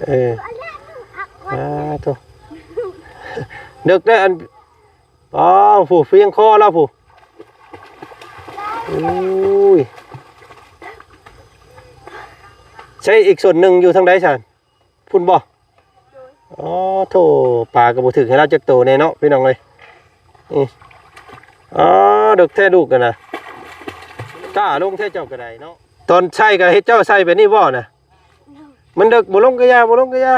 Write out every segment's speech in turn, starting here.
ເອີ ອ່າ ໂທ້ ເດິກເດີ້ ອັນ ອໍ ຜູ້ພຽງຄໍລາວຜູ້ ໂອ້ຍ ໃຊ້ອີກສ່ວນໜຶ່ງຢູ່ທາງໃດຊັ້ນ? ພຸ້ນບໍ່? ອໍ ໂທ້ ປາກໍບໍ່ຖືກໃຫ້ລາວຈັກໂຕແນ່ເນາະ ພີ່ນ້ອງເອີຍ. ອື ອໍ ເດິກແທ້ລູກຫັ້ນນະ ກ້າລົງແທ້ເຈົ້າກໍໄດ້ເນາະ. ຕອນໃສ່ກໍເຮັດເຈົ້າໃສ່ແບບນີ້ບໍ່ນະ? ມັນເດິກ ບໍ່ລົງກະຢ່າ ບໍ່ລົງກະຢ່າ.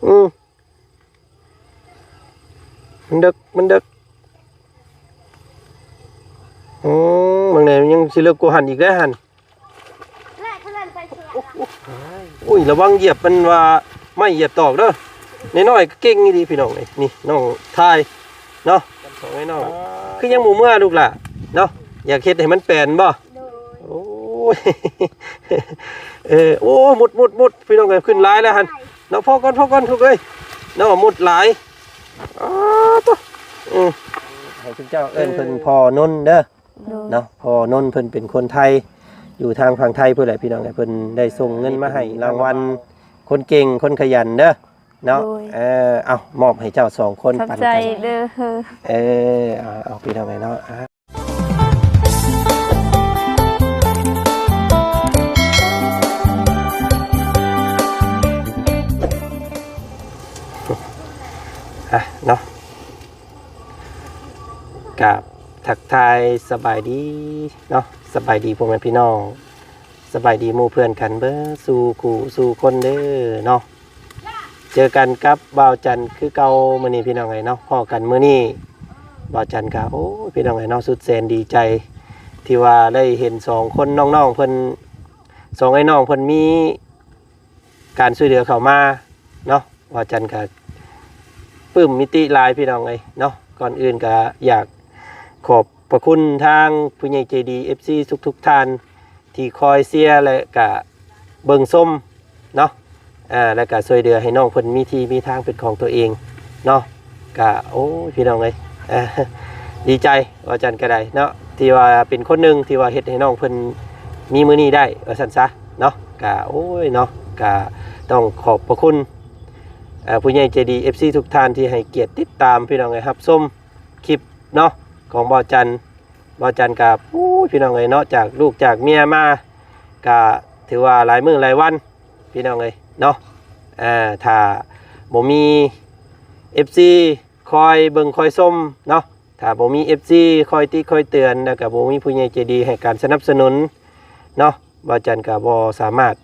ອື ມັນເດິກ ມັນເດິກ. ອື ບາງແນວຍັງຊິເລິກກວ່າຫັ້ນອີກເດ້ຫັ້ນ. ອຸ້ຍ ລະວັງຢຽບ ມັນວ່າໄມ້ຢຽບຕອກເດີ້. ນ້ອຍໆກໍເກັ່ງອີ່ຫຼີພີ່ນ້ອງເອີຍ. ນີ້ນ້ອງທາຍເນາະ ສອງໄອ້ນ້ອງ. ຄືຍັງບໍ່ເມືອລູກຫຼ້າເນາະ? ຢາກເຮັດໃຫ້ມັນແປນບໍ່? ໂດຍ. ໂອ້ຍ ເອີ ໂອ້ ມຸດ ມຸດ ມຸດ ພີ່ນ້ອງເອີຍ ຂຶ້ນຫຼາຍແລ້ວຫັ້ນເນາະ. ພໍກ່ອນ ພໍກ່ອນ ທຸກເອີຍເນາະ ມຸດຫຼາຍ. ອໍ ໂທ້ ອື ໃຫ້ຊຸມເຈົ້າເອີ້ນເພິ່ນພໍ່ນົນເດີ້. ໂດຍ ເນາະ. ພໍ່ນົນເພິ່ນເປັນຄົນໄທ ຢູ່ທາງຝັ່ງໄທພຸ້ນແຫຼະ ພີ່ນ້ອງເອີຍ. ເພິ່ນໄດ້ສົ່ງເງິນມາໃຫ້ລາງວັນຄົນເກັ່ງ ຄົນຂະຫຍັນເດີ້ເນາະ. ໂດຍ. ເອີ ເອົາ ມອບໃຫ້ເຈົ້າສອງຄົນ ຂອບໃຈເດີ້. ເອີ ເອົາ ເອົາ ພີ່ນ້ອງເອີຍເນາະ. ອ່ະ ເນາະ ກາບທັກທາຍສະບາຍດີເນາະ ສະບາຍດີພໍ່ແມ່ພີ່ນ້ອງ ສະບາຍດີໝູ່ເພື່ອນກັນເບິດສູ່ຄູ່ສູ່ຄົນເດີເນາະ. ເຈີກັນກັບບ່າວຈັນຄືເກົ່າມື້ນີ້ ພີ່ນ້ອງເອີຍເນາະ. ພໍ້ກັນມື້ນີ້ ບ່າວຈັນກະ ໂອ້ຍ ພີ່ນ້ອງເອີຍເນາະ ສຸດແສນດີໃຈ ທີ່ວ່າໄດ້ເຫັນສອງຄົນນ້ອງໆເພິ່ນ ສອງໄອ້ນ້ອງເພິ່ນມີ ການຊ່ວຍເຫຼືອເຂົ້າມາເນາະ ບ່າວຈັນກະປຶ້ມປີຕິຫຼາຍ ພີ່ນ້ອງເອີຍເນາະ. ກ່ອນອື່ນກະຢາກຂອບພະຄຸນທາງຜູ້ໃຫຍ່ໃຈດີ ເອັຟຊີ ທຸກໆທ່ານ ທີ່ຄອຍເຊຍ ແລະກະເບິ່ງຊົມເນາະ ແລະກະຊ່ວຍເຫຼືອໃຫ້ນ້ອງເພິ່ນມີທີ່ມີທາງເປັນຂອງຕົວເອງເນາະ. ກະ ໂອ້ຍ ພີ່ນ້ອງເອີຍ ດີໃຈ ວ່າຈັ່ງໃດກໍໄດ້ເນາະ ທີ່ວ່າເປັນຄົນໜຶ່ງທີ່ວ່າເຮັດໃຫ້ນ້ອງເພິ່ນມີມື້ນີ້ໄດ້ ວ່າຊັ້ນຊະເນາະ. ກະ ໂອ້ຍ ເນາະ ກະຕ້ອງຂອບພະຄຸນ ເອີ ຜູ້ໃຫຍ່ໃຈດີ ເອັຟຊີ ທຸກທ່ານທີ່ໃຫ້ກຽດຕິດຕາມ ພີ່ນ້ອງເອີຍ ຮັບຊົມຄລິບເນາະ ຂອງບ່າວຈັນ. ບ່າວຈັນກະ ໂອ້ຍ ພີ່ນ້ອງເອີຍເນາະ ຈາກລູກຈາກເມຍມາ ກະຖືວ່າຫຼາຍມື້ຫຼາຍວັນ ພີ່ນ້ອງເອີຍເນາະ. ເອີ ຖ້າບໍ່ມີເອັຟຊີ ຄອຍເບິ່ງຄອຍຊົມເນາະ ຖ້າບໍ່ມີເອັຟຊີຄອຍຕິຄອຍເຕືອນ ແລ້ວກໍບໍ່ມີຜູ້ໃຫຍ່ໃຈດີໃຫ້ການສະໜັບສະໜູນເນາະ ບ່າວຈັນກໍບໍ່ສາມາດ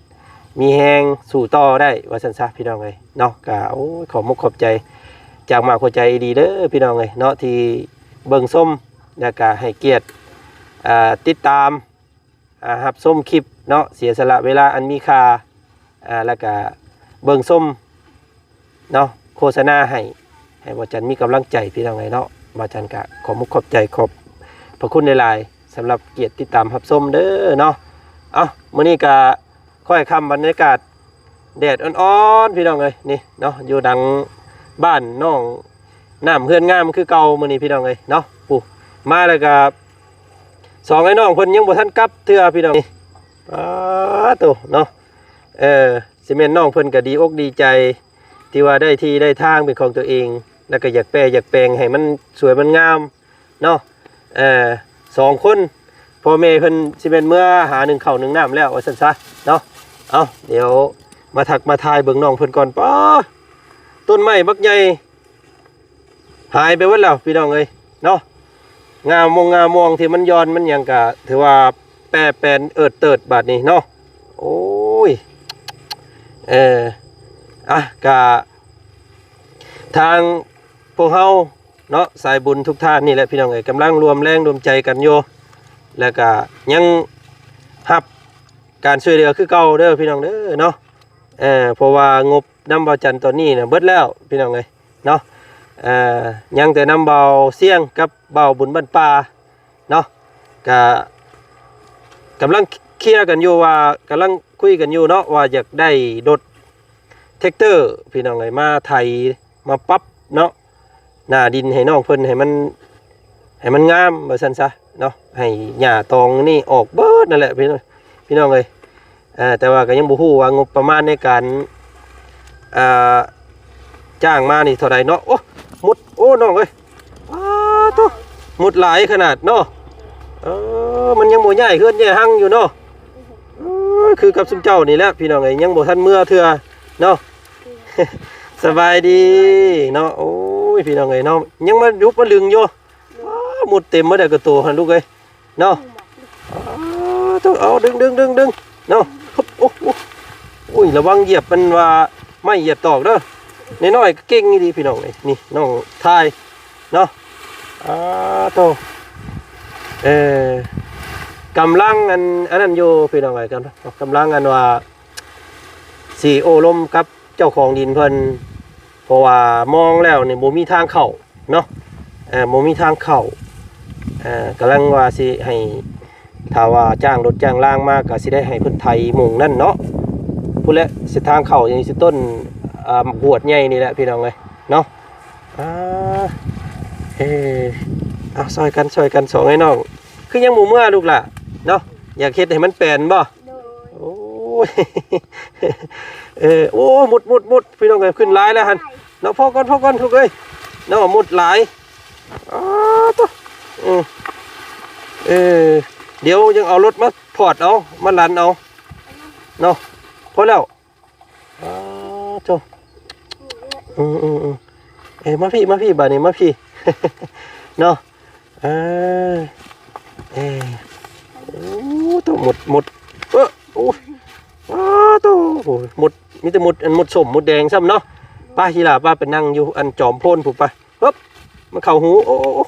ມີແຮງສູ້ຕໍ່ໄດ້ ວ່າຊັ້ນຊະ ພີ່ນ້ອງເອີຍເນາະ. ກໍ ໂອ້ຍ ຂອບມຸກຂອບໃຈຈາກໝາກຫົວໃຈອີ່ຫຼີເດີ ພີ່ນ້ອງເອີຍເນາະ ທີ່ເບິ່ງຊົມ ແລ້ວກໍໃຫ້ກຽດ ເອີ ຕິດຕາມ ອ່າ ຮັບຊົມຄລິບເນາະ ເສຍສະຫຼະເວລາອັນມີຄ່າ ອ່າ ແລ້ວກະເບິ່ງຊົມເນາະ ໂຄສະນາໃຫ້ ໃຫ້ບ່າວຈັນມີກຳລັງໃຈ ພີ່ນ້ອງເອີຍເນາະ. ບ່າວຈັນກະຂອບມຸກຂອບໃຈ ຂອບພະຄຸນຫຼາຍໆ ສຳລັບກຽດຕິດຕາມຮັບຊົມເດີເນາະ. ເອົ້າ ມື້ນີ້ກະຄ່ອຍຄ່ຳ ບັນຍາກາດ ແດດອ່ອນໆ ພີ່ນ້ອງເອີຍ ນີ້ເນາະ ຢູ່ຫຼັງບ້ານນ້ອງນ້ຳ ເຮືອນງາມຄືເກົ່າມື້ນີ້ ພີ່ນ້ອງເອີຍເນາະ. ປູ້ ມາແລ້ວກໍສອງໄອ້ນ້ອງເພິ່ນຍັງບໍ່ທັນກັບເທື່ອ ພີ່ນ້ອງ. ນີ້ ປາໂຕເນາະ ເອີ ຊິແມ່ນນ້ອງເພິ່ນກໍດີອົກດີໃຈ ທີ່ວ່າໄດ້ທີ່ໄດ້ທາງເປັນຂອງຕົວເອງ ແລ້ວກໍຢາກແປຢາກແປງໃຫ້ມັນສວຍມັນງາມ ເນາະ ເອີ ສອງຄົນ ພໍ່ແມ່ເພິ່ນຊິແມ່ນເມືອຫາໜຶ້ງເຂົ້າໜຶ້ງນ້ຳແລ້ວ ວ່າຊັ້ນຊະເນາະ. ເອົ້າ ດຽວມາທັກມາທາຍເບິ່ງນ້ອງເພິ່ນກ່ອນ. ປາ ຕົ້ນໄມ້ບັກໃຫຍ່ຫາຍໄປໝົດແລ້ວ ພີ່ນ້ອງເອີຍເນາະ. ງ່າມງງ່າມອງທີ່ມັນຢ່ອນມັນຫຍັງກະຖືວ່າແປແປນເອີດເຕີດບາດນີ້ເນາະ. ໂອ້ຍ ເອີ ອະ ກະທາງພວກເຮົາ ເນາະ ສາຍບຸນທຸກທ່ານນີ້ແຫຼະ ພີ່ນ້ອງເອີຍ ກຳລັງລວມແຮງລວມໃຈກັນຢູ່ ແລ້ວກະຍັງຮັບການຊ່ວຍເຫຼືອຄືເກົ່າເດີ ພີ່ນ້ອງເດີເນາະ. ເອີ ເພາະວ່າງົບນຳບ່າວຈັນຕອນນີ້ນະເບິດແລ້ວ ພີ່ນ້ອງເອີຍເນາະ. ເອີ ຍັງແຕ່ນຳບ່າວຊຽງກັບບ່າວບຸນບ້ານປ່າເນາະ ກະກຳລັງເຄຍກັນຢູ່ວ່າ ກຳລັງຄຸຍກັນຢູ່ເນາະ ວ່າຢາກໄດ້ລົດແທັກເຕີ ພີ່ນ້ອງເອີຍ ມາໄຖ ມາປັບເນາະ ໜ້າດິນໃຫ້ນ້ອງເພິ່ນ ໃຫ້ມັນ ໃຫ້ມັນງາມ ວ່າຊັ້ນຊະເນາະ. ໃຫ້ຫຍ້າຕອງນີ້ອອກເບິດນັ້ນແຫຼະ ພີ່ ພີ່ນ້ອງເອີຍ. ເອີ ແຕ່ວ່າກໍຍັງບໍ່ຮູ້ວ່າງົບປະມານໃນການ ອ່າ ຈ້າງມານີ້ເທົ່າໃດເນາະ. ໂອ້ ໝົດ ໂອ້ ນ້ອງເອີຍ ປາໂທ້ ໝົດຫຼາຍຂະໜາດເນາະ. ເອີ ມັນຍັງບໍ່ຍ້າຍເຮືອນຍ້າຍຮັງຢູ່ເນາະ. ເອີ ຄືກັບຊຸມເຈົ້ານີ້ແຫຼະພີ່ນ້ອງເອີຍ ຍັງບໍ່ທັນເມືອເທື່ອເນາະ. ສະບາຍດີເນາະ. ໂອ້ຍ ພີ່ນ້ອງເອີຍເນາະ ຍັງມາຢຸບມາດຶງຢູ່. ອ້າ ໝົດເຕັມໝົດແລ້ວກະໂຕຫັ້ນລູກເອີຍເນາະ. ອ້າ ໂທ້ ເອົາ ດຶງໆໆໆ ເນາະ. ໂອ້ ໂອ້ ໂອ້ຍ ລະວັງຢຽບ ມັນວ່າໄມ້ຢຽບຕອກເດີ. ນ້ອຍໆກໍເກັ່ງອີ່ຫຼີພີ່ນ້ອງເອີຍ. ນີ້ນ້ອງທາຍເນາະ. ອ້າ ໂທ້ ເອີ ກຳລັງອັນ ອັນນັ້ນຢູ່ພີ່ນ້ອງເອີຍ ກຳ ກຳລັງອັນວ່າ ຊິໂອ້ລົມກັບເຈົ້າຂອງດິນເພິ່ນ ເພາະວ່າມອງແລ້ວນີ້ບໍ່ມີທາງເຂົ້າເນາະ. ເອີ ບໍ່ມີທາງເຂົ້າ. ເອີ ກຳລັງວ່າຊິໃຫ້ ຖ້າວ່າຈ້າງລົດຈ້າງລາງມາ ກໍຊິໄດ້ໃຫ້ເພິ່ນໄຖໝ່ອງນັ້ນເນາະ. ພຸ້ນແຫຼະ ເສັ້ນທາງເຂົ້ານີ້ຊິຕົ້ນ ອ່າ ໝາກຫວດໃຫຍ່ນີ້ແຫຼະພີ່ນ້ອງເອີຍເນາະ. ອ່າ ເອີ ເອົາ ຊ່ອຍກັນ ຊ່ອຍກັນ ສອງອ້າຍນ້ອງ. ຄືຍັງບໍ່ເມືອລູກຫຼ້າເນາະ? ຢາກເຮັດໃຫ້ມັນແປນບໍ່? ໂດຍ ໂອ້ຍ ເອີ ໂອ້ ໝົດ ໝົດ ໝົດ ພີ່ນ້ອງເອີຍ ຂຶ້ນຫຼາຍແລ້ວຫັ້ນເນາະ. ພໍກ່ອນ ພໍກ່ອນ ລູກເອີຍເນາະ ໝົດຫຼາຍ. ອ້າ ໂທ້ ເອີ ເອີ ດຽວຍັງເອົາລົດມາພອດເອົາ ມາລັນເອົາເນາະ. ພໍແລ້ວ. ອ້າ ໂທ້ ອື ອື ອື ເອີ ມາພີ້ ມາພີ້ ບາດນີ້ມາພີ້ເນາະ. ເອີ ເອີ ໂອ້ ໂທ້ ໝົດ ໝົດ ເອີ ໂອ້ ອ້າ ໂທ້ ໂອ້ຍ ໝົດ ມີແຕ່ໝົດ ອັນ ໝົດສົ້ມ ໝົດແດງຊ້ຳເນາະ. ໄປ ທີ່ລາ ໄປ ໄປນັ່ງຢູ່ ອັນ ຈອມໂພນພຸ້ນ ໄປ. ຮຶບ ມັນເຂົ້າຫູ ໂອ້ ໂອ້ ໂອ້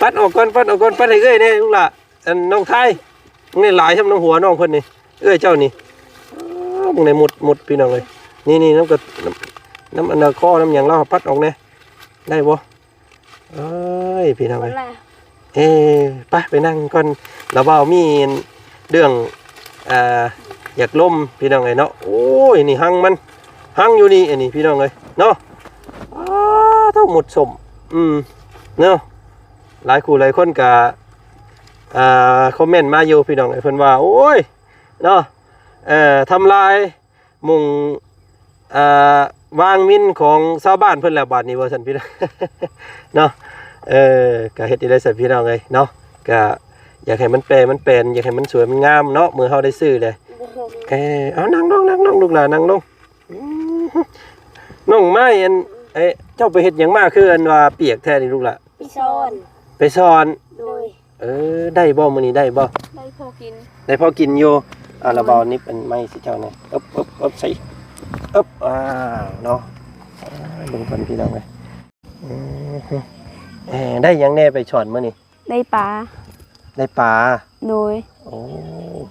ປັດອອກກ່ອນ ປັດອອກກ່ອນ ປັດໃຫ້ເອື້ອຍແດ່ ລູກຫຼ້າ. ອັນ ນ້ອງທາຍ ນີ້ຫຼາຍຊ້ຳ ນ້ຳຫົວນ້ອງເພິ່ນນີ້ ເອື້ອຍເຈົ້ານີ້. ອ້າ ເບິ່ງໄດ້ໝົດ ໝົດ ພີ່ນ້ອງເອີຍ. ນີ້ ນີ້ ນຳ ນຳ ອັນ ນະ ຄໍ ນຳຫຍັງລາວ ປັດອອກແດ່ ໄດ້ບໍ່? ເອີຍ ພີ່ນ້ອງເອີຍ ເອີ ໄປ ໄປນັ່ງກ່ອນ ລາວເວົ້າມີເລື່ອງ ອ່າ ຢາກລົມ ພີ່ນ້ອງເອີຍເນາະ. ໂອ້ຍ ນີ້ຮັງມັນ ຮັງຢູ່ນີ້ ອັນນີ້ ພີ່ນ້ອງເອີຍເນາະ. ອ້າ ໂທ້ ໝົດສົ້ມ ອືມ ເນາະ. ຫຼາຍຄູ່ຫຼາຍຄົນກະ ອ່າ ຄອມເມັນມາຢູ່ ພີ່ນ້ອງເອີຍ ເພິ່ນວ່າ ໂອ້ຍ ເນາະ ເອີ ທຳລາຍໝ່ອງ ອ່າ ວາງມິນຂອງຊາວບ້ານເພິ່ນແລ້ວບາດນີ້ ວ່າຊັ້ນ ພີ່ນ້ອງເນາະ. ເອີ ກະເຮັດຈັ່ງໃດຊັ້ນ ພີ່ນ້ອງເອີຍເນາະ ກະຢາກໃຫ້ມັນແປ ມັນແປນ ຢາກໃຫ້ມັນສວຍ ມັນງາມເນາະ ເມື່ອເຮົາໄດ້ຊື້ແລ້ວ. ເອີ ເອົາ ນັ່ງລົງ ນັ່ງລົງ ລູກຫຼ້າ ນັ່ງລົງ. ອື ນ້ອງໄມ້ ອັນ ເອີ ເຈົ້າໄປເຮັດຫຍັງມາ ຄື ອັນວ່າ ປຽກແທ້ນີ້ ລູກຫຼ້າ? ໄປສອນ ໄປສອນ ໂດຍ. ເອີ ໄດ້ບໍ່ ມື້ນີ້ໄດ້ບໍ່? ໄດ້ພໍກິນ ໄດ້ພໍກິນຢູ່. ອ່າ ລະເບົານິບອັນໄມ້ຊິເຈົ້າແດ່ ອຶບ ອຶບ ອຶບ ໃສ່ ອຶບ ອ່າ ເນາະ. ອ່າ ເບິ່ງກ່ອນ ພີ່ນ້ອງເອີຍ. ອື ເອີ ໄດ້ຫຍັງແດ່ໄປສອນມື້ນີ້? ໄດ້ປາ ໄດ້ປາ ໂດຍ. ໂອ້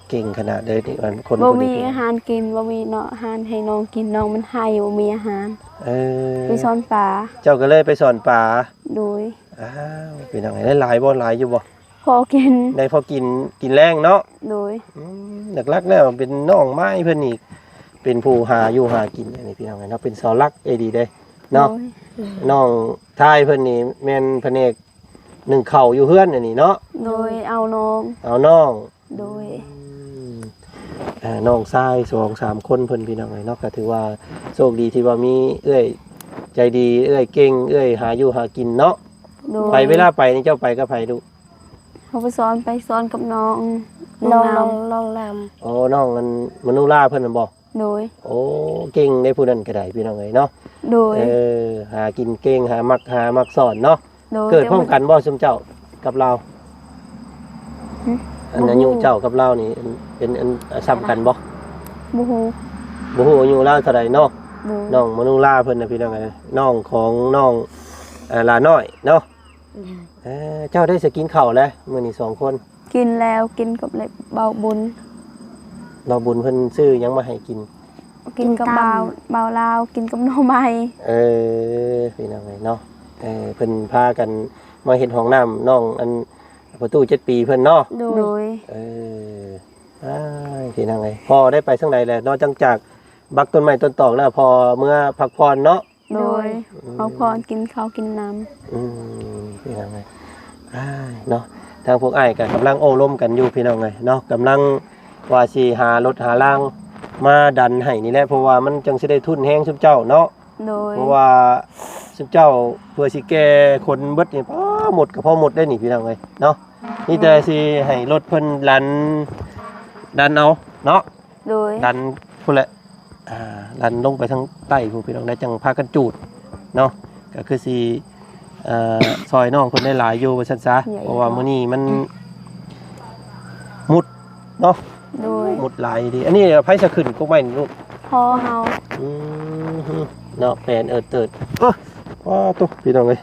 ເກັ່ງຂະໜາດເລີຍນີ້ ອັນຄົນ ບໍ່ມີອາຫານກິນ ບໍ່ມີເນາະ ອາຫານໃຫ້ນ້ອງກິນ ນ້ອງມັນໄຫ້ ບໍ່ມີອາຫານ. ເອີ ໄປສອນປາ ເຈົ້າກໍເລີຍໄປສອນປາ ໂດຍ. ອ້າວ ເປັນຈັ່ງໃດ ໄດ້ຫຼາຍບໍ່? ຫຼາຍຢູ່ບໍ່? ພໍກິນ ໄດ້ພໍກິນ ກິນແລງເນາະ ໂດຍ. ອືມ ຫຼັກໆແລ້ວເປັນນ້ອງໄມ້ເພິ່ນນີ້ ເປັນຜູ້ຫາຢູ່ຫາກິນ ອັນນີ້ ພີ່ນ້ອງເນາະ ເປັນເສົາຫຼັກເອດີເດ້ເນາະ ໂດຍ. ນ້ອງທາຍເພິ່ນນີ້ແມ່ນພະແນກໜຶ້ງເຂົ້າຢູ່ເຮືອນ ອັນນີ້ເນາະ ໂດຍ. ເອົານ້ອງ ເອົານ້ອງ ໂດຍ. ອືມ ເອີ ນ້ອງຊາຍສອງສາມຄົນເພິ່ນ ພີ່ນ້ອງເອີຍເນາະ ກໍຖືວ່າໂຊກດີທີ່ວ່າມີເອື້ອຍໃຈດີ ເອື້ອຍເກັ່ງ ເອື້ອຍຫາຢູ່ຫາກິນເນາະ ໂດຍ. ໄປ ເວລາໄປນີ້ເຈົ້າໄປກັບໃຜລູກ? ເຮົາໄປສອນ ໄປສອນກັບນ້ອງ ນ້ອງ ນ້ອງ ນ້ອງ ນ້ອງນຳ ອໍ ນ້ອງອັນມະນູລາເພິ່ນນັ້ນບໍ່? ໂດຍ. ໂອ້ ເກັ່ງເດ້ຜູ້ນັ້ນກໍໄດ້ ພີ່ນ້ອງເອີຍເນາະ ໂດຍ. ເອີ ຫາກິນເກັ່ງ ຫາມັກ ຫາມັກສອນເນາະ ໂດຍ. ເກີດພ້ອມກັນບໍ່ຊຸມເຈົ້າກັບລາວ? ຫຶ? ອັນ ບໍ່ຮູ້ ອາຍຸເຈົ້າກັບລາວນີ້ເປັນອັນ ສ່ຳກັນບໍ່? ບໍ່ຮູ້ ບໍ່ຮູ້ອາຍຸລາວເທົ່າໃດເນາະ ໂດຍ. ນ້ອງມະນູລາເພິ່ນນະ ພີ່ນ້ອງເອີຍ ນ້ອງຂອງນ້ອງ ເອີ ຫຼ້ານ້ອຍເນາະ ໂດຍ. ເອີ ເຈົ້າໄດ້ສະກິນເຂົ້າແລ້ວມື້ນີ້ສອງຄົນ? ກິນແລ້ວ ກິນກັບເບົາບຸນ. ເບົາບຸນເພິ່ນຊື້ຫຍັງມາໃຫ້ກິນ? ກິນກັບເບົາ ເບົາລາວ ກິນກັບໜໍ່ໄມ້. ເອີ ພີ່ນ້ອງເອີຍເນາະ ເອີ ເພິ່ນພາກັນມາເຮັດຫ້ອງນ້ຳນ້ອງອັນປະຕູເຈັດປີເພິ່ນເນາະ ໂດຍ. ເອີ ອ້າຍ ພີ່ນ້ອງເອີຍ ພໍ່ໄດ້ໄປທາງໃດແລ້ວ ນອກຈາກບັກຕົ້ນໄມ້ຕົ້ນຕອກແລ້ວ ພໍ່ເມືອພັກຜ່ອນເນາະ? ໂດຍ. ອືມ ເອົາພອນກິນເຂົ້າກິນນ້ຳ. ອືມ ພີ່ນ້ອງເອີຍ ອ້າຍ ເນາະ ທາງພວກອ້າຍກໍກຳລັງໂອ້ລົມກັນຢູ່ພີ່ນ້ອງເອີຍເນາະ, ກຳລັງວ່າຊິຫາລົດຫາລາງມາດັນໃຫ້ນີ້ແຫຼະ ເພາະວ່າມັນຈັ່ງຊິໄດ້ທຶນແຮງຊຸມເຈົ້າເນາະ. ໂດຍ ເພາະວ່າຊຸມເຈົ້າເພື່ອຊິແກ່ຄົນເບິດນີ້ ປ້າ ໝົດກໍພໍໝົດໄດ້ນີ້ພີ່ນ້ອງເອີຍເນາະ. ມີແຕ່ຊິໃຫ້ລົດເພິ່ນດັນ ດັນເອົາເນາະ. ໂດຍ ດັນພຸ້ນແຫຼະ ອ່າ ດັນລົງໄປທາງໃຕ້ພຸ້ນພີ່ນ້ອງ ແລ້ວຈັ່ງພາກັນຈູດເນາະ. ກໍຄືຊິ ເອີ ຊ່ອຍນ້ອງເພິ່ນໄດ້ຫຼາຍຢູ່ວ່າຊັ້ນຊະ ເພາະວ່າມື້ນີ້ມັນມຸດເນາະ. ໂດຍ ມຸດຫຼາຍດີ. ອັນນີ້ໃຜສະຂຶ້ນກົກໄມ້ນີ້ລູກ? ພໍ່ເຮົາ. ອືມ ເນາະ ແປນເອີດເຕີດ. ເອີ ວ້າ ຕົກ ພີ່ນ້ອງເອີຍ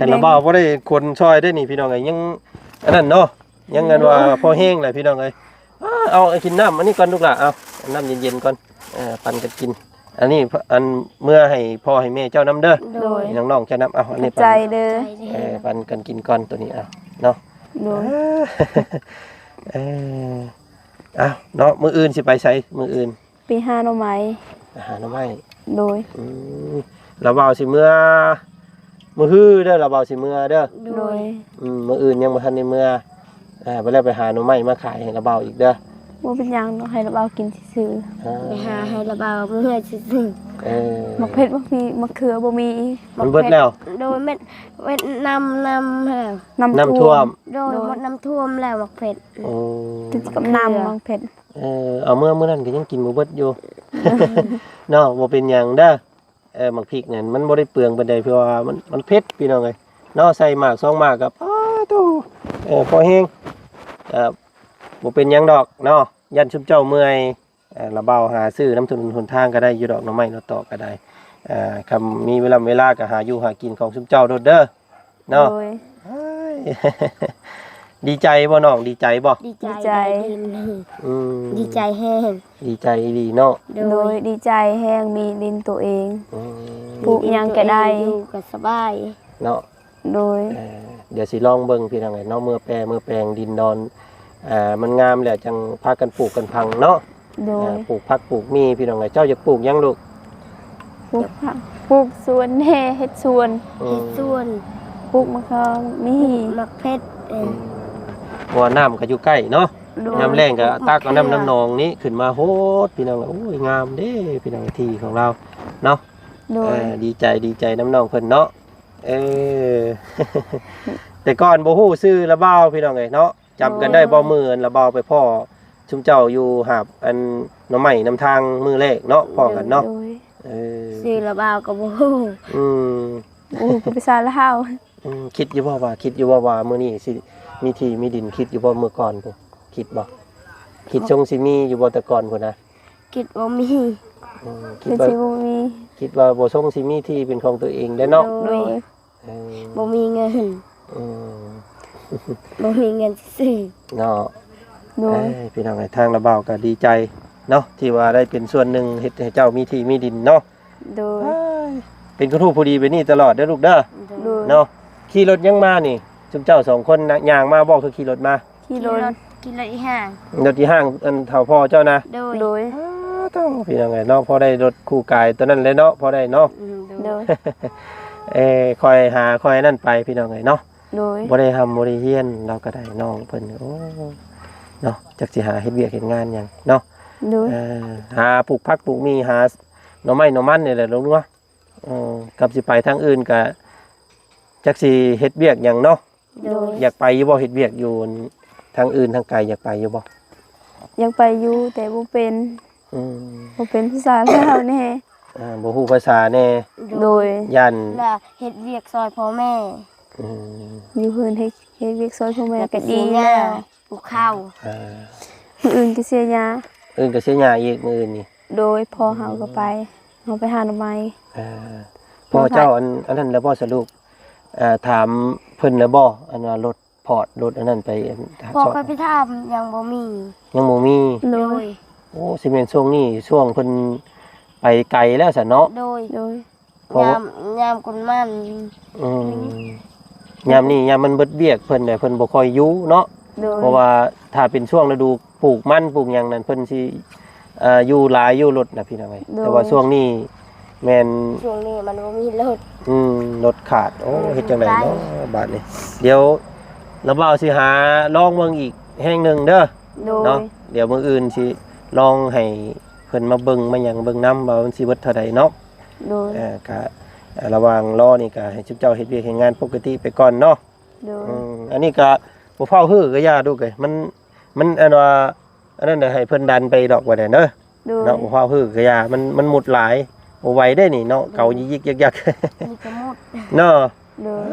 ຄັນລະບ່າວບໍ່ໄດ້ຂົນຊ່ອຍໄດ້ນີ້ ພີ່ນ້ອງເອີຍ ຍັງອັນນັ້ນເນາະ. ຍັງອັນວ່າພໍແຮງແຫຼະພີ່ນ້ອງເອີຍ. ອ້າ ເອົາ ເອົາກິນນ້ຳອັນນີ້ກ່ອນລູກຫຼ້າ. ເອົາ ນ້ຳເຢັນໆກ່ອນ ເອີ ປັນກັນກິນ. ອັນນີ້ ອັນ ເມືອໃຫ້ພໍ່ໃຫ້ແມ່ເຈົ້ານຳເດີ. ໂດຍ ໃຫ້ນ້ອງໆເຈົ້ານຳ. ເອົາ ອັນນີ້ ຂອບໃຈເດີ. ເອີ ປັນກັນກິນກ່ອນໂຕນີ້ ເອົາເນາະ. ໂດຍ ເອີ ເອົາເນາະ. ມື້ອື່ນຊິໄປໃສ? ມື້ອື່ນ ໄປຫາໜໍ່ໄມ້. ໄປຫາໜໍ່ໄມ້. ໂດຍ ອືມ ລະບ່າວຊິເມືອມື້ຮືເດີ ລະບ່າວຊິເມືອເດີ. ໂດຍ ອືມ ມື້ອື່ນຍັງບໍ່ທັນໄດ້ເມືອ. ອ່າ ໄປແລ້ວໄປຫາໜໍ່ໄມ້ມາຂາຍໃຫ້ລະບ່າວອີກເດີ. ບໍ່ເປັນຫຍັງດອກ ໃຫ້ລະບ່າວກິນຊື່ໆ. ອ່າ ໄປຫາໃຫ້ລະບ່າວເມືອຊື່ໆ. ເອີ ໝາກເຜັດບໍ່ມີ ໝາກເຂືອບໍ່ມີ. ມັນເບິດແລ້ວ. ໂດຍ ເມັດ ເມັດນ້ຳ ນ້ຳແລ້ວ ນ້ຳ ນ້ຳຖ້ວມ. ໂດຍ ໂດຍ ໝົດນ້ຳຖ້ວມແລ້ວໝາກເຜັດ. ໂອ້ ກິນກັບນ້ຳໝາກເຜັດ. ເອີ ເອົາເມືອມື້ນັ້ນກໍຍັງກິນບໍ່ເບິດຢູ່ເນາະ. ບໍ່ເປັນຫຍັງເດີ. ເອີ ໝາກພິກນັ້ນມັນບໍ່ໄດ້ເປືອງປານໃດ ເພາະວ່າມັນ ມັນເຜັດພີ່ນ້ອງເອີຍເນາະ. ໃສ່ໝາກສອງໝາກກໍ ປາໂທ້ ເອີ ພໍແຮງ. ເອີ ບໍ່ເປັນຫຍັງດອກເນາະ ຢ້ານຊຸມເຈົ້າເມື່ອຍ. ເອີ ລະບ່າວຫາຊື້ນຳຖະໜົນຫົນທາງກໍໄດ້ຢູ່ດອກ ໜໍ່ໄມ້ໜໍ່ຕອກກໍໄດ້. ເອີ ຄັນມີເວລາ ເວລາກໍຫາຢູ່ຫາກິນຂອງຊຸມເຈົ້າໂລດເດີ. ເນາະ. ໂດຍ ເອີຍ ດີໃຈບໍ່ນ້ອງ? ດີໃຈບໍ່? ດີໃຈ ດີໃຈ. ອືມ ດີໃຈແຮງ. ດີໃຈອີ່ຫຼີເນາະ. ໂດຍ ໂດຍ ດີໃຈແຮງ ມີດິນຕົວເອງ. ອືມ ປູກຫຍັງກໍໄດ້ ຢູ່ກໍສະບາຍເນາະ. ໂດຍ ເອີ ດຽວຊິລອງເບິ່ງພີ່ນ້ອງເອີຍເນາະ ເມື່ອແປ ເມື່ອແປງດິນດອນ ອ່າ ມັນງາມແລ້ວຈັ່ງພາກັນປູກກັນຝັງເນາະ. ໂດຍ ອ່າ ປູກຜັກປູກໝີ່ພີ່ນ້ອງເອີຍ. ເຈົ້າຢາກປູກຫຍັງລູກ? ປູກຜັກ ປູກສວນແດ່ ເຮັດສວນ. ອືມ ເຮັດສວນ ປູກໝາກຫອມ ໝາກມີ ໝາກເຜັດ. ເອີ ອືມ ເພາະວ່ານ້ຳກໍຢູ່ໃກ້ເນາະ. ໂດຍ ຍາມແລ້ງກໍຕັກເອົານ້ຳ ນ້ຳໜອງນີ້ຂຶ້ນມາໂຮດພີ່ນ້ອງ. ໂອ້ຍ ງາມເດ້ພີ່ນ້ອງ ທີ່ຂອງລາວເນາະ. ໂດຍ ເອີ ດີໃຈ ດີໃຈນຳນ້ອງເພິ່ນເນາະ. ເອີ ແຕ່ກ່ອນບໍ່ຮູ້ຊື່ລະບ່າວພີ່ນ້ອງເອີຍເນາະ. ຈຳກັນໄດ້ບໍ່? ໂດຍ ມື້ລະບ່າວໄປພໍ້ຊຸມເຈົ້າຢູ່ຫາບອັນໜໍ່ໄມ້ນຳທາງມື້ແລກເນາະ ພໍ້ກັນເນາະ. ໂດຍ ເອີ ຊື່ລະບ່າວກໍບໍ່ຮູ້. ອືມ ບໍ່ຮູ້ພາສາລາວ. ອືມ ຄິດຢູ່ບໍ່ວ່າ ຄິດຢູ່ບໍ່ວ່າມື້ນີ້ຊິມີທີ່ມີດິນ? ຄິດຢູ່ບໍ່? ມື້ກ່ອນພຸ້ນ ຄິດບໍ່? ຄິດຊົງຊິມີຢູ່ບໍ່ແຕ່ກ່ອນພຸ້ນນະ? ຄິດບໍ່ມີ. ອືມ ຄິດວ່າ ຄິດວ່າບໍ່ມີ ຄິດວ່າບໍ່ຊົງຊິມີທີ່ເປັນຂອງຕົວເອງໄດ້ເນາະ. ໂດຍ ໂດຍ ເອີ ບໍ່ມີເງິນ. ອືມ ບໍ່ມີເງິນຊື້ເນາະ. ໂດຍ ເອີຍ ພີ່ນ້ອງເອີຍ ທາງລະບ່າວກໍດີໃຈເນາະ ທີ່ວ່າໄດ້ເປັນສ່ວນໜຶ່ງເຮັດໃຫ້ເຈົ້າມີທີ່ມີດິນເນາະ. ໂດຍ ເປັນຄົນຮູ້ຜູ້ດີແບບນີ້ຕະຫຼອດເດີລູກເດີ. ໂດຍ ເນາະ. ຂີ່ລົດຫຍັງມານີ້? ຊຸມເຈົ້າສອງຄົນນະ ຍ່າງມາບໍ່ ຄືຂີ່ລົດມາ? ຂີ່ລົດ ຂີ່ລົດອີ່ຫ້າງ. ລົດອີ່ຫ້າງ ອັນເຖົ້າພໍ່ເຈົ້ານະ? ໂດຍ ໂດຍ. ອ້າ ໂທ້ ພີ່ນ້ອງເອີຍເນາະ ພໍໄດ້ລົດຄູ່ກາຍຕົວນັ້ນແຫຼະເນາະ ພໍໄດ້ເນາະ. ອືມ ໂດຍ ໂດຍ ເອີ ຄ່ອຍຫາຄ່ອຍນັ້ນໄປ ພີ່ນ້ອງເອີຍເນາະ. ໂດຍ ບໍ່ໄດ້ຮ່ຳບໍ່ໄດ້ຮຽນ ລາວກໍໄດ້ ນ້ອງເພິ່ນ. ໂອ້ ເນາະ ຈັກຊິຫາເຮັດວຽກເຮັດງານຫຍັງເນາະ. ໂດຍ ເອີ ຫາປູກຜັກປູກໝີ່ ຫາໜໍ່ໄມ້ໜໍ່ມັນນີ້ແຫຼະລູກເນາະ. ເອີ ກັບຊິໄປທາງອື່ນກະຈັກຊິເຮັດວຽກຫຍັງເນາະ. ໂດຍ ຢາກໄປຢູ່ບໍ່? ເຮັດວຽກຢູ່ທາງອື່ນທາງໄກ ຢາກໄປຢູ່ບໍ່? ຢາກໄປຢູ່ ແຕ່ບໍ່ເປັນ. ອືມ ບໍ່ເປັນພາສາລາວແດ່. ອ່າ ບໍ່ຮູ້ພາສາແດ່. ໂດຍ ຢ້ານ ລະເຮັດວຽກຊ່ອຍພໍ່ແມ່. ອືມ ຢູ່ເຮືອນເຮັດ ເຮັດວຽກຊ່ອຍພໍ່ແມ່ກໍດີແລ້ວ. ປູກເຂົ້າ. ອ່າ ມື້ອື່ນກໍເສຍຫຍ້າ. ອື່ນກໍເສຍຫຍ້າອີກມື້ອື່ນນີ້. ໂດຍ ພໍ່ເຮົາກໍໄປ ເຮົາໄປຫາໜໍ່ໄມ້. ອ່າ ພໍ່ເຈົ້າອັນ ອັນນັ້ນແລ້ວບໍ່ສະ ລູກ? ອ່າ ຖາມເພິ່ນແລ້ວບໍ່ ອັນວ່າລົດພອດລົດອັນນັ້ນໄປ? ພໍ່ຂ້ອຍໄປຖາມ ຍັງບໍ່ມີ. ຍັງບໍ່ມີ. ໂດຍ ໂອ້ ຊິແມ່ນຊ່ວງນີ້ ຊ່ວງເພິ່ນໄປໄກແລ້ວຊັ້ນເນາະ. ໂດຍ ໂດຍ. ຍາມ ຍາມກົນມັນ. ອືມ ຍາມນີ້ຍາມມັນເບິດວຽກເພິ່ນແຫຼະ ເພິ່ນບໍ່ຄ່ອຍຢູ່ເນາະ. ໂດຍ ເພາະວ່າຖ້າເປັນຊ່ວງລະດູປູກມັນປູກຫຍັງນັ້ນ ເພິ່ນຊິ ເອີ ຢູ່ຫຼາຍຢູ່ລົດນະ ພີ່ນ້ອງເອີຍ. ໂດຍ ແຕ່ວ່າຊ່ວງນີ້ແມ່ນ ຊ່ວງນີ້ມັນບໍ່ມີລົດ. ອືມ ລົດຂາດ. ໂອ້ ເຮັດຈັ່ງໃດເນາະບາດນີ້. ດຽວ ລະບ່າວຊິຫາລອງເບິ່ງອີກແຫ່ງໜຶ່ງເດີ ໂດຍ ເນາະ. ດຽວມື້ອື່ນຊິລອງໃຫ້ເພິ່ນມາເບິ່ງມາຫຍັງເບິ່ງນຳວ່າມັນຊິເບິດເທົ່າໃດເນາະ. ໂດຍ ເອີ ກະ ເອີ ລະຫວ່າງລໍນີ້ກະໃຫ້ຊຸມເຈົ້າເຮັດວຽກເຮັດງານປົກກະຕິໄປກ່ອນເນາະ. ໂດຍ ອືມ ອັນນີ້ກະບໍ່ຟ້າວຮື້ກະຢ່າລູກເອີຍ ມັນ ມັນອັນວ່າ ອັນນັ້ນນະ ໃຫ້ເພິ່ນດັນໄປດອກວ່າແດ່ເດີ ໂດຍ ເນາະ. ບໍ່ຟ້າວຮື້ກະຢ່າ ມັນ ມັນມຸດຫຼາຍ ບໍ່ໄຫວເດ້ນີ້ເນາະ. ໂດຍ ເກົາຍິກໆຍັກໆ ມີແຕ່ມຸດເນາະ. ໂດຍ ເອີ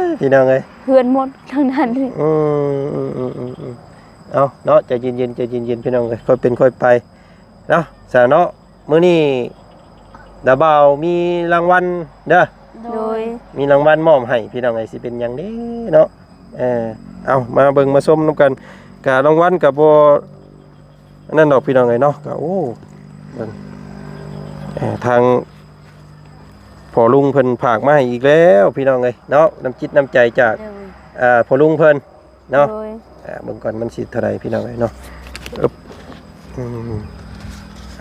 ຍ ພີ່ນ້ອງເອີຍ ເຮືອນໝົດທາງນັ້ນເລີຍ. ອືມ ອືມໆໆໆ ເອົາເນາະ ໃຈເຢັນໆ ໃຈເຢັນໆ ພີ່ນ້ອງເອີຍ ຄ່ອຍເປັນຄ່ອຍໄປເນາະ. ສາເນາະ ມື້ນີ້ລາວບ່າວມີລາງວັນເດີ ໂດຍ ມີລາງວັນມອບໃຫ້ ພີ່ນ້ອງເອີຍ ຊິເປັນຫຍັງເດ້ເນາະ. ເອີ ເອົາ ມາເບິ່ງມາຊົມນຳກັນ. ກະລາງວັນກະບໍ່ອັນນັ້ນດອກ ພີ່ນ້ອງເອີຍເນາະ. ກະ ໂອ້ ເບິ່ງ ເອີ ທາງພໍ່ລຸງເພິ່ນຝາກມາໃຫ້ອີກແລ້ວ ພີ່ນ້ອງເອີຍເນາະ. ນ້ຳຈິດນ້ຳໃຈຈາກ ໂດຍ ເອີ ພໍ່ລຸງເພິ່ນເນາະ. ໂດຍ ອ່າ ເບິ່ງກ່ອນມັນຊິເທົ່າໃດ ພີ່ນ້ອງເອີຍເນາະ. ອຶບ ອືມ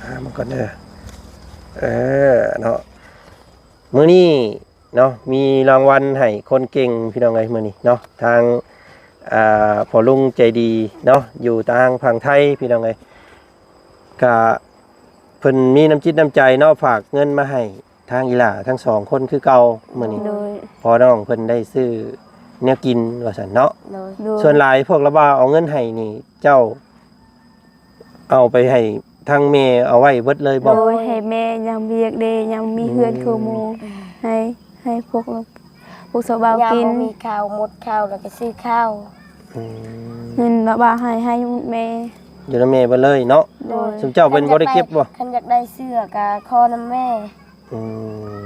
ອ່າ ເບິ່ງກ່ອນເດີ ເອີ ເນາະ. ມື້ນີ້ເນາະ ມີລາງວັນໃຫ້ຄົນເກັ່ງ ພີ່ນ້ອງເອີຍ ມື້ນີ້ເນາະ. ທາງ ອ່າ ພໍ່ລຸງໃຈດີເນາະ ຢູ່ທາງຝັ່ງໄທ ພີ່ນ້ອງເອີຍ ກະເພິ່ນມີນ້ຳຈິດນ້ຳໃຈເນາະ ຝາກເງິນມາໃຫ້ທາງອີ່ຫຼ້າທັງສອງຄົນຄືເກົ່າມື້ນີ້. ໂດຍ ພໍ່ນ້ອງເພິ່ນໄດ້ຊື້ແນວກິນວ່າຊັ້ນເນາະ. ໂດຍ ໂດຍ ສ່ວນຫຼາຍພວກລາວບ່າວເອົາເງິນໃຫ້ນີ້ ເຈົ້າ ເອົາໄປໃຫ້ທາງແມ່ເອົາໄວ້ເບິດເລີຍບໍ່? ໂດຍ ໃຫ້ແມ່ຍາມວຽກເດ້ ຍາມມີເຮືອນ ອືມ ຄືໝູ່ ໃຫ້ ໃຫ້ພວກ ພວກສາວບ່າວກິນ ຍາມບໍ່ມີເຂົ້າ ໝົດເຂົ້າແລ້ວກໍຊື້ເຂົ້າ. ອືມ ເງິນລະບ່າວໃຫ້ ໃຫ້ຢູ່ນຳແມ່ ຢູ່ນຳແມ່ເບິດເລີຍເນາະ. ໂດຍ ຊຸມເຈົ້າເປັນບໍ່ໄດ້ເກັບບໍ່? ຄັນຢາກໄດ້ເສື້ອກໍຂໍນຳແມ່. ອືມ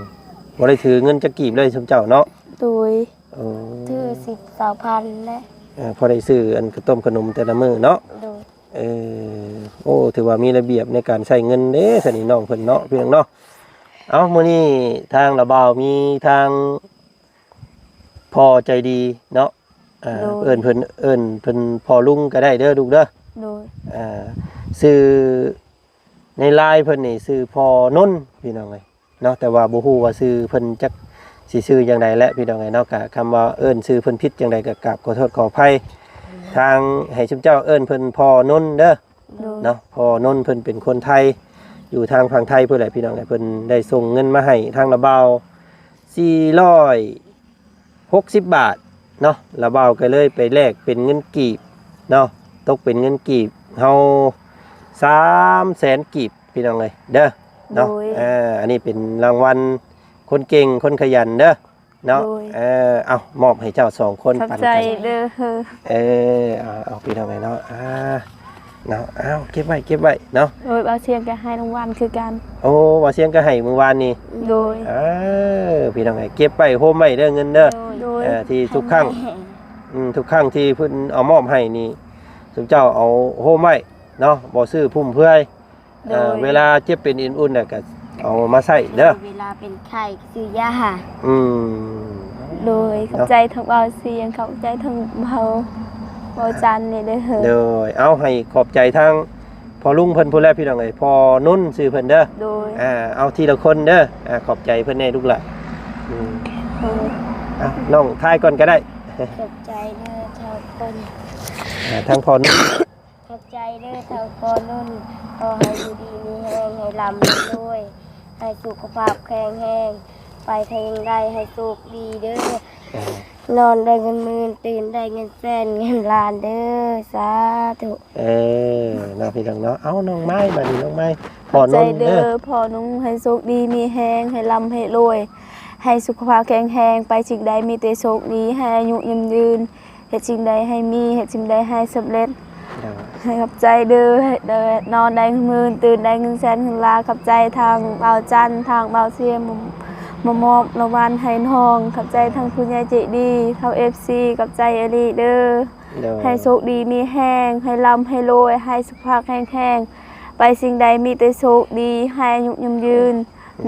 ບໍ່ໄດ້ຖືເງິນຈັກກີບເລີຍຊຸມເຈົ້າເນາະ. ໂດຍ ໂອ້ ຖືສິບ ຊາວພັນແຫຼະ. ເອີ ພໍໄດ້ຊື້ອັນກະຕົ້ມຂະໜົມແຕ່ລະມື້ເນາະ. ໂດຍ ເອີ ໂອ້ ຖືວ່າມີລະບຽບໃນການໃຊ້ເງິນເດ້ ຊະນີ້ນ້ອງເພິ່ນເນາະ ພີ່ນ້ອງເນາະ. ເອົ້າ ມື້ນີ້ທາງລາວບ່າວມີທາງພໍ່ໃຈດີເນາະ ເອີ ໂດຍ ເອີ້ນເພິ່ນ ເອີ້ນເພິ່ນພໍ່ລຸງກໍໄດ້ເດີລູກເດີ. ໂດຍ ເອີ ຊື່ໃນລາຍເພິ່ນນີ້ຊື່ພໍ່ນົນ ພີ່ນ້ອງເອີຍ ເນາະ ແຕ່ວ່າບໍ່ຮູ້ວ່າຊື່ເພິ່ນຈັກຊິຊື່ຈັ່ງໃດແຫຼະ ພີ່ນ້ອງເອີຍເນາະ. ກະຄຳວ່າເອີ້ນຊື່ເພິ່ນຜິດຈັ່ງໃດກໍກາບຂໍໂທດຂໍອະໄພ. ທາງໃຫ້ຊຸມເຈົ້າເອີ້ນເພິ່ນພໍ່ນົນເດີ ໂດຍ ເນາະ. ພໍ່ນົນເພິ່ນເປັນຄົນໄທ ຢູ່ທາງຝັ່ງໄທພຸ້ນແຫຼະ ພີ່ນ້ອງເອີຍ. ເພິ່ນໄດ້ສົ່ງເງິນມາໃຫ້ທາງລາວບ່າວ ສີ່ຮ້ອຍຫົກສິບບາດເນາະ. ລາວບ່າວກໍເລີຍໄປແລກເປັນເງິນກີບເນາະ ຕົກເປັນເງິນກີບເຮົາ ສາມແສນກີບ ພີ່ນ້ອງເອີຍເດີເນາະ. ໂດຍ ເອີ ອັນນີ້ເປັນລາງວັນຄົນເກັ່ງຄົນຂະຫຍັນເດີເນາະ. ໂດຍ ເອີ ເອົາ ມອບໃຫ້ເຈົ້າສອງຄົນ ຂອບໃຈເດີ. ເອີ ເອົາ ເອົາ ພີ່ນ້ອງເອີຍເນາະ ອ່າ ເນາະ. ເອົາ ເກັບໄວ້ ເກັບໄວ້ເນາະ. ໂດຍ ບ່າວຊຽງກໍໃຫ້ລາງວັນຄືກັນ. ໂອ້ ບ່າວຊຽງກໍໃຫ້ມື້ວານນີ້. ໂດຍ ເອີ ພີ່ນ້ອງເອີຍ ເກັບໄວ້ໂຮມໄວ້ເດີເງິນເດີ. ໂດຍ ເອີ ທີ່ທຸກຄັ້ງ ອືມ ທຸກຄັ້ງທີ່ເພິ່ນເອົາມອບໃຫ້ນີ້ ຊຸມເຈົ້າເອົາໂຮມໄວ້ ເນາະ ບໍ່ຊື້ຟຸມເຟືອຍ. ໂດຍ ເອີ ເວລາເຈັບເປັນອື່ນໆນະ ກໍເອົາມາໃຊ້ເດີ. ເວລາເປັນໄຂ້ກໍຊື້ຢາ. ອືມ ໂດຍ ເນາະ ຂອບໃຈທັງບ່າວຊຽງ ຂອບໃຈທັງບ່າວ ບ່າວຈັນນີ້ເດີ. ໂດຍ ເອົາ ໃຫ້ຂອບໃຈທາງພໍ່ລຸງເພິ່ນພຸ້ນແຫຼະ ພີ່ນ້ອງເອີຍ. ພໍ່ນົນຊື່ເພິ່ນເດີ. ໂດຍ ອ່າ ເອົາ ທີລະຄົນເດີ. ອ່າ ຂອບໃຈເພິ່ນແດ່ລູກຫຼານ. ອືມ ໂດຍ ອ່າ ນ້ອງທາຍກ່ອນກໍໄດ້. ຂອບໃຈເດີທຸກຄົນ. ອ່າ ທາງພໍ່ ຂອບໃຈເດີເຖົ້າພໍ່ນຸ່ນ ຂໍໃຫ້ຢູ່ດີມີແຮງ ໃຫ້ລ່ຳໃຫ້ລວຍ ໃຫ້ສຸຂະພາບແຂງແຮງ ໄປທາງໃດໃຫ້ໂຊກດີເດີ. ເອີ ນອນໄດ້ເງິນໝື່ນ ຕື່ນໄດ້ເງິນແສນ ເງິນລ້ານເດີ ສາທຸ. ເອີ ເນາະ ພີ່ນ້ອງເນາະ. ເອົາ ນ້ອງໄມ້ ບາດນີ້ນ້ອງໄມ້ ພໍ່ນຸ່ນເດີ. ຂອບໃຈເດີພໍ່ນຸ່ນ ໃຫ້ໂຊກດີມີແຮງ ໃຫ້ລ່ຳໃຫ້ລວຍ ໃຫ້ສຸຂະພາບແຂງແຮງ ໄປສິ່ງໃດມີແຕ່ໂຊກດີ ໃຫ້ອາຍຸຍືນຍືນ ເຮັດສິ່ງໃດໃຫ້ມີ ເຮັດສິ່ງໃດໃຫ້ສຳເລັດ. ໂດຍ ໃຫ້ຂອບໃຈເດີ ໃຫ້ໄດ້ນອນໄດ້ເງິນໝື່ນ ຕື່ນໄດ້ເງິນແສນເງິນລ້ານ. ຂອບໃຈທາງບ່າວຈັນ ທາງບ່າວຊຽງ ມາ ມາມອບລາງວັນໃຫ້ນ້ອງ. ຂອບໃຈທາງຜູ້ໃຫຍ່ໃຈດີ ທາງເອັຟຊີ ຂອບໃຈອີ່ຫຼີເດີ. ໂດຍ ໃຫ້ໂຊກດີມີແຮງ ໃຫ້ລ່ຳໃຫ້ລວຍ ໃຫ້ສຸຂະພາບແຂງແຮງ ໄປສິ່ງໃດມີແຕ່ໂຊກດີ ໃຫ້ອາຍຸຍືນຍືນ.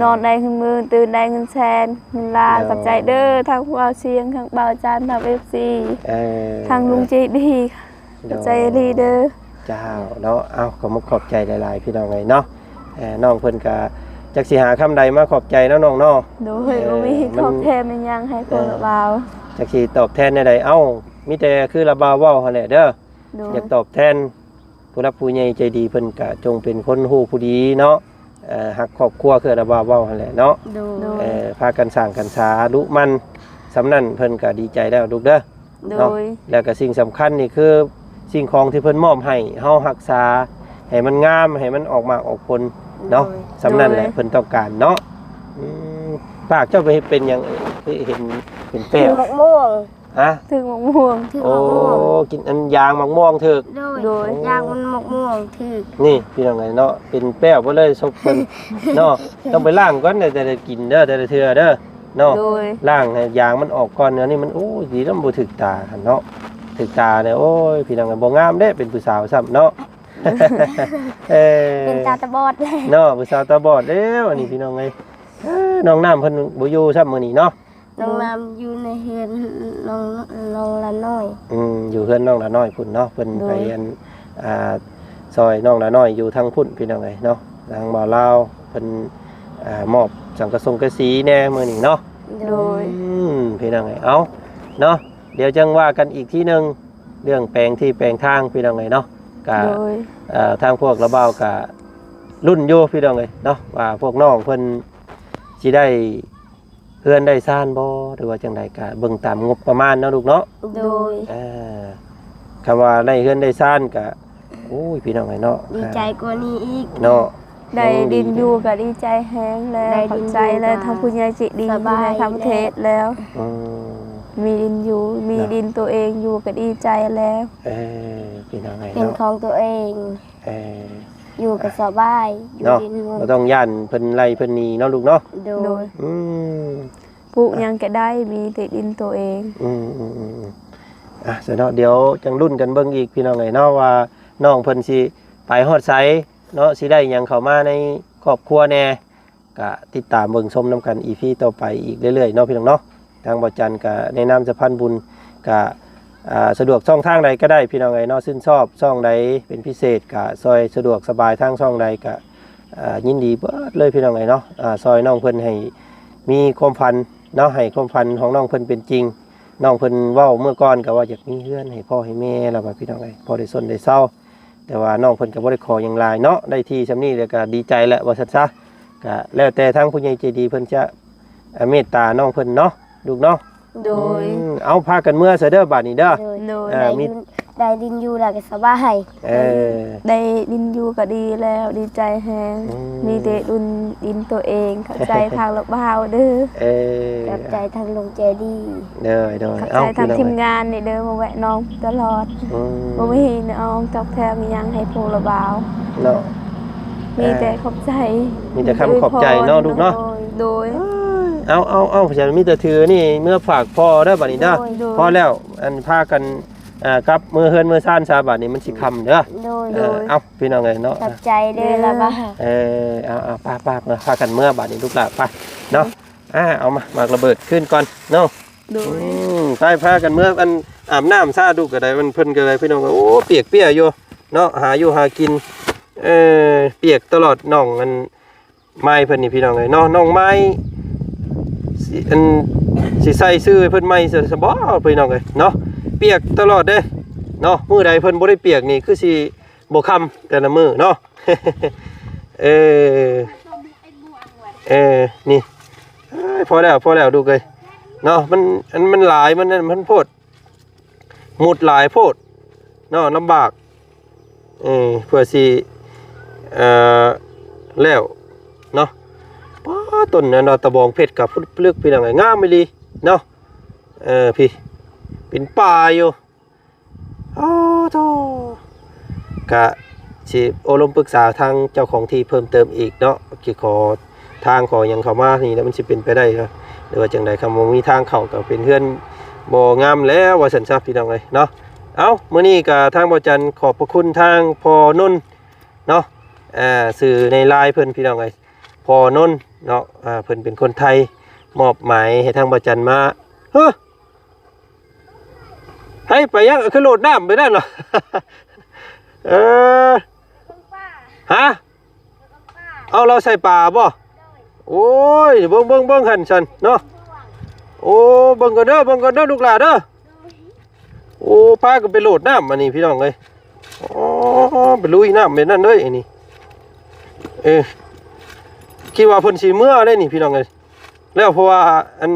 ນອນໄດ້ເງິນໝື່ນ ຕື່ນໄດ້ເງິນແສນເງິນລ້ານ. ໂດຍ ຂອບໃຈເດີ ທັງບ່າວຊຽງ ທັງບ່າວຈັນ ທັງເອັຟຊີ ເອີ ທັງລຸງເຈດີ. ໂດຍ ຂອບໃຈອີ່ຫຼີເດີ. ເຈົ້າເນາະ ເອົາ ຂໍມຸກຂອບໃຈຫຼາຍໆ ພີ່ນ້ອງເອີຍເນາະ. ເອີ ນ້ອງເພິ່ນກະຈັກຊິຫາຄຳໃດມາຂອບໃຈເນາະນ້ອງເນາະ. ໂດຍ ເອີ ບໍ່ມີ ມັນຕອບແທນແມ່ນຫຍັງໃຫ້ພວກ ເອີ ລາວ ຈັກຊິຕອບແທນແນວໃດ. ເອົ້າ ມີແຕ່ຄືລະບ່າວເວົ້າຫັ້ນແຫຼະເດີ ໂດຍ ຢາກຕອບແທນຜູ້ຫຼັກຜູ້ໃຫຍ່ໃຈດີ ເພິ່ນກະຈົ່ງເປັນຄົນຮູ້ຜູ້ດີເນາະ ເອີ ຮັກຄອບຄົວ ຄືລະບ່າວເວົ້າຫັ້ນແຫຼະເນາະ ໂດຍ ເອີ ພາກັນສ້າງກັນສາດຸໝັ່ນ ສ່ຳນັ້ນເພິ່ນກະດີໃຈແລ້ວລູກເດີ ໂດຍ ເນາະ ແລ້ວກະສິ່ງສຳຄັນນີ້ຄືສິ່ງຂອງທີ່ເພິ່ນມອບໃຫ້ເຮົາຮັກສາໃຫ້ມັນງາມ ໃຫ້ມັນອອກໝາກອອກຜົນເນາະ ໂດຍ ສ່ຳນັ້ນແຫຼະ ໂດຍ ເພິ່ນຕ້ອງການເນາະ ອືມ ປາກເຈົ້າໄປເຮັດເປັນຫຍັງ ເອີ ເຫັນເປັນແປ້ວ ໝາກມ່ວງ ຮະ? ຖືກໝາກມ່ວງ ຖືກໝາກມ່ວງ ໂອ້ ກິນອັນຢາງໝາກມ່ວງຖືກ ໂດຍ ໂດຍ ຢາງມັນໝາກມ່ວງຖືກ ນີ້ພີ່ນ້ອງເອີຍເນາະ ເປັນແປ້ວເບິດເລີຍສົບເພິ່ນເນາະ ຕ້ອງໄປລ້າງກ່ອນເດີ ແຕ່ລະກິນເດີ ແຕ່ລະເທື່ອເດີເນາະ ໂດຍ ລ້າງໃຫ້ຢາງມັນອອກກ່ອນ ອັນນີ້ມັນ ໂອ້ຍ ດີແລ້ວບໍ່ຖືກຕາຫັ້ນເນາະ ຖືກຕາແລ້ວ ໂອ້ຍ ພີ່ນ້ອງເອີຍ ບໍ່ງາມເດ້ ເປັນຜູ້ສາວຊ້ຳເນາະ ເອີ ເປັນຕາຕາບອດເນາະ ຜູ້ສາວຕາບອດແລ້ວ ອັນນີ້ພີ່ນ້ອງເອີຍ ເອີ ນ້ອງນ້ຳເພິ່ນບໍ່ຢູ່ຊ້ຳມື້ນີ້ເນາະ ນ້ອງນ້ຳຢູ່ໃນເຮືອນນ້ອງ ນ້ອງຫຼານ້ອຍ ອືມ ຢູ່ເຮືອນນ້ອງຫຼານ້ອຍພຸ້ນເນາະ ເພິ່ນ ໂດຍ ໄປອັນ ອ່າ ຊ່ອຍນ້ອງຫຼານ້ອຍຢູ່ທາງພຸ້ນ ພີ່ນ້ອງເອີຍເນາະ ທາງບ່າວລາວເພິ່ນ ອ່າ ມອບສັງກະສົງກະສີແດ່ມື້ນີ້ເນາະ ໂດຍ ອືມ ພີ່ນ້ອງເອີຍ ເອົາເນາະ ດຽວຈັ່ງວ່າກັນອີກທີໜຶ່ງ ເລື່ອງແປງທີ່ແປງທາງ ພີ່ນ້ອງເອີຍເນາະ ກະ ໂດຍ ເອີ ທາງພວກລະບ່າວກະລຸ້ນຢູ່ ພີ່ນ້ອງເອີຍເນາະ ວ່າພວກນ້ອງເພິ່ນຊິໄດ້ ເຮືອນໄດ້ຊານບໍ່ ຫຼືວ່າຈັ່ງໃດ ກະເບິ່ງຕາມງົບປະມານເນາະລູກເນາະ ໂດຍ ເອີ ຄຳວ່າໄດ້ເຮືອນໄດ້ຊານກະ ໂອ້ຍ ພີ່ນ້ອງເອີຍເນາະ ດີໃຈກວ່ານີ້ອີກເນາະ ໄດ້ດິນຢູ່ກະດີໃຈແຮງແລ້ວ ໄດ້ດິນຢູ່ ຂອບໃຈແລ້ວ ທາງຜູ້ໃຫຍ່ໃຈດີ ສະບາຍ ຢູ່ໃນຕ່າງປະເທດແລ້ວ ອືມ ມີດິນຢູ່ ມີ ເນາະ ດິນຕົວເອງຢູ່ກະດີໃຈແລ້ວ ເອີ ພີ່ນ້ອງເອີຍເນາະ ເປັນຂອງຕົວເອງ ເອີ ຢູ່ກໍສະບາຍ ຢູ່ ເນາະ ດິນ ບໍ່ຕ້ອງຢ້ານເພິ່ນໄລ່ເພິ່ນໜີເນາະລູກເນາະ ໂດຍ ໂດຍ ອືມ ປູກຫຍັງກໍໄດ້ ມີແຕ່ດິນໂຕເອງ ອືມໆໆ ອ່ະ ຊະເນາະ ດຽວຈັ່ງລຸ້ນກັນເບິ່ງອີກ ພີ່ນ້ອງເອີຍເນາະ ວ່ານ້ອງເພິ່ນຊິໄປຮອດໃສເນາະ ຊິໄດ້ຫຍັງເຂົ້າມາໃນຄອບຄົວແດ່ ກະຕິດຕາມເບິ່ງຊົມນຳກັນ ອີພີ ຕໍ່ໄປອີກເລື້ອຍໆເນາະ ພີ່ນ້ອງເນາະ. ທາງບ່າວຈັນກະໃນນາມສະພານບຸນ ກະ ອ່າ ສະດວກຊ່ອງທາງໃດກໍໄດ້ ພີ່ນ້ອງເອີຍເນາະ ຊື່ນຊອບຊ່ອງໃດເປັນພິເສດ ກະຊ່ອຍສະດວກສະບາຍທາງຊ່ອງໃດ ກະ ອ່າ ຍິນດີເບິດເລີຍ ພີ່ນ້ອງເອີຍເນາະ ອ່າ ຊ່ອຍນ້ອງເພິ່ນໃຫ້ມີຄວາມຝັນເນາະ ໃຫ້ຄວາມຝັນຂອງນ້ອງເພິ່ນເປັນຈິງ. ນ້ອງເພິ່ນເວົ້າເມື່ອກ່ອນກໍວ່າຢາກມີເຮືອນໃຫ້ພໍ່ໃຫ້ແມ່ ລະວ່າ ພີ່ນ້ອງເອີຍ ພໍໄດ້ຊົນໄດ້ເຊົາ. ແຕ່ວ່ານ້ອງເພິ່ນກໍບໍ່ໄດ້ຂໍຫຍັງຫຼາຍເນາະ ໄດ້ທີ່ສ່ຳນີ້ແລ້ວກໍດີໃຈແລ້ວວ່າຊັ້ນຊະ. ກໍແລ້ວແຕ່ທາງຜູ້ໃຫຍ່ໃຈດີເພິ່ນຈະ ອາ ເມດຕານ້ອງເພິ່ນເນາະ ລູກເນາະ. ໂດຍ ອືມ ເອົາ ພາກັນເມືອຊະເດີບາດນີ້ເດີ. ໂດຍ ເອີ ໄດ້ ມີ ໄດ້ດິນຢູ່ແລ້ວກໍສະບາຍ. ເອີ ໄດ້ດິນຢູ່ກໍດີແລ້ວ ດີໃຈແຮງ. ອືມ ມີແຕ່ດຸນດິນໂຕເອງ. ຂອບໃຈທາງລູກບ່າວເດີ. ເອີ ຂອບໃຈທາງລຸງໃຈດີ. ໂດຍໆ ຂອບໃຈທາງທີມງານນີ້ເດີ ມາແວະນ້ອງຕະຫຼອດ. ອືມ ບໍ່ມີນ້ອງຕອບແທນອີ່ຫຍັງໃຫ້ພວກລະບ່າວເນາະ. ມີແຕ່ຂອບໃຈ ມີແຕ່ຄຳຂອບໃຈເນາະ ລູກເນາະ. ໂດຍ ເອົາໆໆ ມີແຕ່ຖືນີ້ເມືອຝາກພໍ່ເດີບາດນີ້ເດີ. ໂດຍ ພໍແລ້ວ ອັນ ພາກັນ ອ່າ ກັບເມືອເຮືອນເມືອຊານຊະ ບາດນີ້ມັນຊິຄ່ຳເດີ. ໂດຍ ເອີ ເອົາ ພີ່ນ້ອງເອີຍເນາະ ຂອບໃຈເດີລະບ່າວ. ເອີ ເອົາໆ ໄປໆ ພາກັນເມືອບາດນີ້ ລູກຫຼານ ໄປເນາະ. ອ່າ ເອົາມາ ໝາກລະເບີດຄືນກ່ອນເນາະ. ໂດຍ ອືມ ໄປ ພາກັນເມືອ ອັນ ອາບນ້ຳຊາ ລູກກໍໄດ້ ມັນ ເພິ່ນກໍໄດ້ ພີ່ນ້ອງ. ໂອ້ ປຽກເປຍຢູ່ເນາະ ຫາຢູ່ຫາກິນ ເອີ ປຽກຕະຫຼອດ. ນ້ອງ ອັນ ໄມ້ເພິ່ນນີ້ ພີ່ນ້ອງເອີຍເນາະ ນ້ອງໄມ້ ຊິ ອັນ ຊິໃສ່ຊື່ໃຫ້ເພິ່ນໃໝ່ຊະ ຊະບໍ ພີ່ນ້ອງເອີຍເນາະ. ປຽກຕະຫຼອດເດ້ເນາະ ມື້ໃດເພິ່ນບໍ່ໄດ້ປຽກນີ້ ຄືຊິບໍ່ຄ່ຳແຕ່ລະມື້ເນາະ. ເອີ ເອີ ນີ້ ເອີຍ ພໍແລ້ວ ພໍແລ້ວ ລູກເອີຍເນາະ. ມັນ ອັນ ມັນຫຼາຍ ມັນ ມັນໂພດ ມຸດຫຼາຍໂພດເນາະ ລຳບາກ ເອີ ເພື່ອຊິ ເອີ ແລ້ວເນາະ. ປ້າ ຕົ້ນນັ້ນເນາະ ຕະບອງເພັດກໍພຸດລຶກ ພີ່ນ້ອງເອີຍ ງາມອີ່ຫຼີເນາະ. ເອີ ພີ້ ເປັນປ່າຢູ່. ໂອ້ໂທ້ ກະຊິໂອ້ລົມປຶກສາທາງເຈົ້າຂອງທີ່ເພີ່ມເຕີມອີກເນາະ ຊິຂໍທາງຂໍຫຍັງເຂົ້າມານີ້ ແລ້ວມັນຊິເປັນໄປໄດ້ເນາະ ຫຼືວ່າຈັ່ງໃດ. ຄັນບໍ່ມີທາງເຂົ້າກໍເປັນເຮືອນບໍ່ງາມແລ້ວວ່າຊັ້ນຊະ ພີ່ນ້ອງເອີຍເນາະ. ເອົ້າ ມື້ນີ້ກໍທາງບ່າວຈັນຂອບພະຄຸນທາງພໍ່ນົນເນາະ ອ່າ ຊື່ໃນລາຍເພິ່ນ ພີ່ນ້ອງເອີຍ ພໍ່ນົນເນາະ ອ່າ ເພິ່ນເປັນຄົນໄທ ມອບໝາຍໃຫ້ທາງບ່າວຈັນມາ ເຮີ ໃຫ້ໄປຍັງ ຄືໂລດນ້ຳໄປນັ້ນເນາະ. ເອີ ຮະ ເອົາ ລາວໃສ່ປາບໍ່? ໂອ້ຍ ເບິ່ງ ເບິ່ງ ເບິ່ງຫັ້ນຊັ້ນເນາະ. ໂອ້ ເບິ່ງກ່ອນເດີ ເບິ່ງກ່ອນເດີ ລູກຫຼານເດີ. ໂອ້ ໂອ້ ປາກໍໄປໂຫຼດນ້ຳອັນນີ້ພີ່ນ້ອງເອີຍ. ອໍ ໄປລຸຍນ້ຳແບບນັ້ນເລີຍອັນນີ້. ເອີ ຄິດວ່າເພິ່ນຊິເມືອໄດ໋ນີ້ພີ່ນ້ອງເອີຍ. ແລ້ວເພາະວ່າອັນ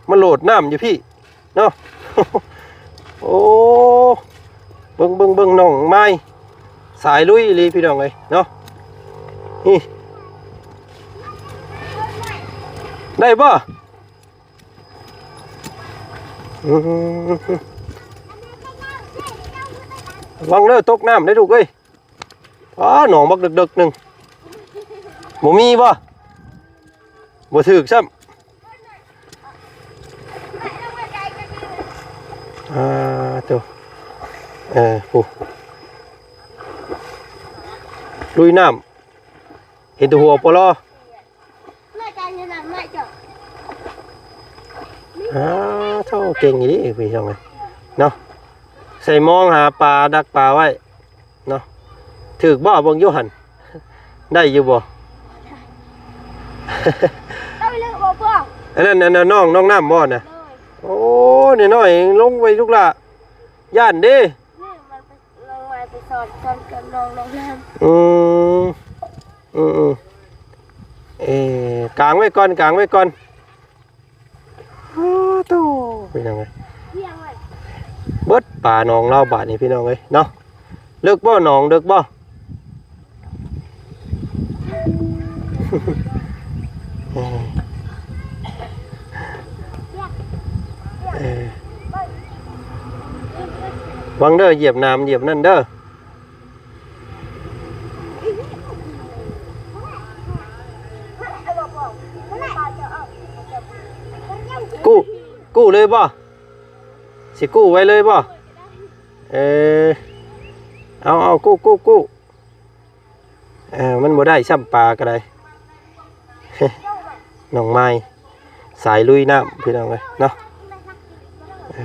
ມາໂຫຼດນ້ຳຢູ່ພີ້ເນາະ. ໂອ້ ເບິ່ງ ເບິ່ງ ເບິ່ງ ນ້ອງມາຍສາຍລຸຍອີ່ຫຼີພີ່ນ້ອງເອີຍເນາະ. ນີ້ ໄດ້ບໍ່? ອືມ ລະວັງເດີ ຕົກນ້ຳເດີລູກເອີຍ. ອໍ ໜອງບັກເດິກໆໜຶ່ງ ບໍ່ມີບໍ່? ບໍ່ຖືກຊ້ຳ. ອ່າ ໂຕ ເອີ ຜູ້ ລຸຍນ້ຳ ເຫັນແຕ່ຫົວປະລໍ. ອ່າ ໂທ້ ເກັ່ງອີ່ຫຼີພີ່ນ້ອງເອີຍເນາະ. ໃສ່ມອງຫາປາ ດັກປາໄວ້ເນາະ. ຖືກບໍ່? ເບິ່ງຢູ່ຫັ້ນ ໄດ້ຢູ່ບໍ່? ໄດ້ເລີຍບໍ່ພວກ? ອັນນັ້ນ ອັນນັ້ນນ້ອງ ນ້ອງນ້ຳບໍ່ນະ? ໂດຍ. ໂອ້ ນ້ອຍໆ ລົງໄປລູກຫຼ້າ ຢ້ານເດ້. ນີ້ມັນໄປ ນ້ອງມາຍໄປສອນ ສອນກັບນ້ອງ ນ້ອງນ້ຳ. ອືມ ອືມໆ ເອີ ກາງໄວ້ກ່ອນ ກາງໄວ້ກ່ອນ. ໂອ້ໂຕ ເປັນຫຍັງເອີຍ ເບິດປາໜອງລາວບາດນີ້ພີ່ນ້ອງເອີຍເນາະ. ເລິກບໍ່ ໜອງເລິກບໍ່? ເອີ ເອີ ຫວັງເດີ ຢຽບນ້ຳຢຽບນັ້ນເດີ. ກູ້ ກູ້ເລີຍບໍ່? ຊິກູ້ໄວ້ເລີຍບໍ່? ເອີ ເອົາ ເອົາ ກູ້ ກູ້ ກູ້. ເອີ ມັນບໍ່ໄດ້ຊ້ຳ ປາກໍໄດ້. ນ້ອງມາຍ ສາຍລຸຍນ້ຳພີ່ນ້ອງເອີຍເນາະ. ເອີ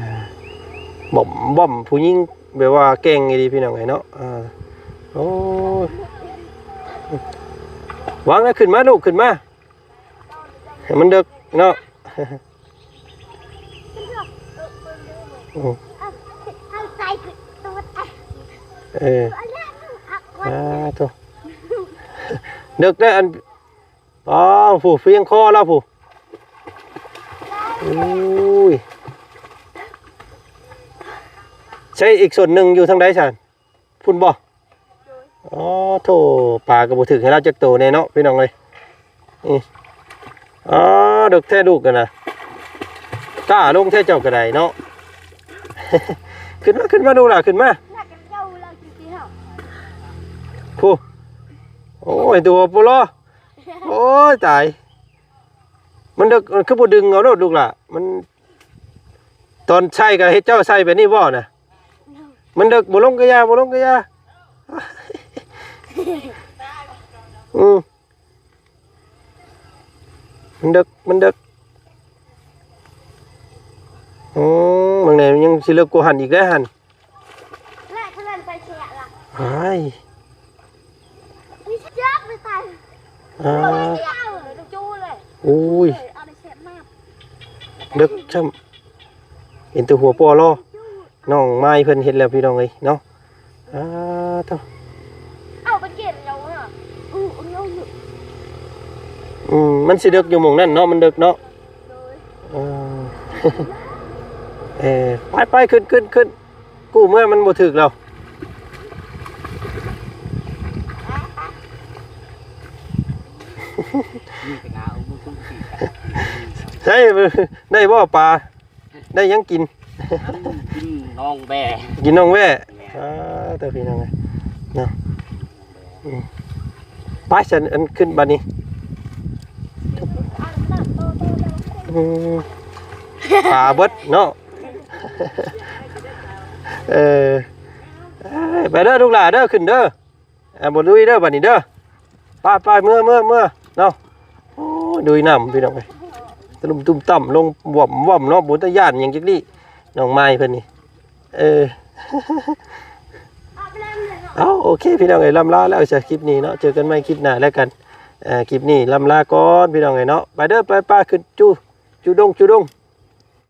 ບອມ ບອມ ຜູ້ຍິງແບບວ່າເກັ່ງອີ່ຫຼີພີ່ນ້ອງເອີຍເນາະ. ເອີ ໂອ້ຍ ຫວັງນະ ຂຶ້ນມາລູກ ຂຶ້ນມາ ໃຫ້ມັນເດິກເນາະ. ອືມ ເອີ ສາທຸ ເດິກແດ່ ອັນ ອໍ ຜູ້ ພຽງຄໍລາວຜູ້ ໂອ້ຍ ໃຊ້ອີກສ່ວນໜຶ່ງຢູ່ທາງໃດຊັ້ນ? ພຸ້ນບໍ່? ໂດຍ. ອໍ ໂທ້ ປາກໍບໍ່ຖືກໃຫ້ລາວຈັກໂຕແນ່ເນາະ ພີ່ນ້ອງເອີຍ. ນີ້ ອໍ ເດິກແທ້ລູກຫັ້ນນະ ກ້າລົງແທ້ເຈົ້າກໍໄດ້ເນາະ. ຂຶ້ນມາ ຂຶ້ນມາລູກຫຼ້າ ຂຶ້ນມາ. ຜູ້ ໂອ້ຍ ຕົວໂປໂລ ໂອ້ຍ ຕາຍ ມັນເດິກ ຄືບໍ່ດຶງເອົາໂລດລູກຫຼ້າ ມັນ ຕອນໃສ່ກໍເຮັດເຈົ້າໃສ່ແບບນີ້ບໍ່ນະ? ມັນເດິກ ບໍ່ລົງກະຢ່າ ບໍ່ລົງກະຢ່າ. ອືມ ມັນເດິກ ມັນເດິກ. ອືມ ເບິ່ງແດ່ ມັນຍັງຊິເລິກກວ່າຫັ້ນອີກເດ້ຫັ້ນ. ອ້າຍ ອ່າ ໂອ້ຍ ເດິກຊ້ຳ ເຫັນແຕ່ຫົວປໍລໍ. ນ້ອງມາຍເພິ່ນເຮັດແລ້ວພີ່ນ້ອງເອີຍເນາະ. ອ່າ ໂທ້ ອືມ ມັນຊິເດິກຢູ່ໝ່ອງນັ້ນເນາະ ມັນເດິກເນາະ. ເອີ ເອີ ໄປໆ ຂຶ້ນ ຂຶ້ນ ຂຶ້ນ ກູ້ເມືອມັນບໍ່ຖືກແລ້ວ. ໃຊ່ ໄດ້ບໍ່ປາ? ໄດ້ຫຍັງກິນ? ກິນໜອງແວ ກິນໜອງແວ. ອ່າ ເດີພີ່ນ້ອງເອີຍເນາະ. ອືມ ໄປຊັ້ນ ອັນ ຂຶ້ນບາດນີ້. ອືມ ປາເບິດເນາະ. ເອີ ໄປເດີລູກຫຼ້າເດີ ຂຶ້ນເດີ. ອ່າ ບໍ່ລຸຍເດີບາດນີ້ເດີ. ໄປໆ ເມືອ ເມືອ ເມືອເນາະ. ໂອ້ ລຸຍນ້ຳພີ່ນ້ອງເອີຍ ຕະລຸມຕຸ່ມຕ່ຳ ລົງຫວ່ອມໆເນາະ. ບໍ່ຕາຢ້ານຫຍັງຈັກດີ້ ນ້ອງມາຍເພິ່ນນີ້. ເອີ ເອົາ ໂອເຄພີ່ນ້ອງເອີຍ ລ່ຳລາແລ້ວຈາກຄລິບນີ້ເນາະ. ເຈີກັນໃໝ່ຄລິບໜ້າແລ້ວກັນ. ເອີ ຄລິບນີ້ລ່ຳລາກ່ອນພີ່ນ້ອງເອີຍເນາະ. ໄປເດີ ໄປປ່າ ຂຶ້ນຈູ ຈູດົງ ຈູດົງ.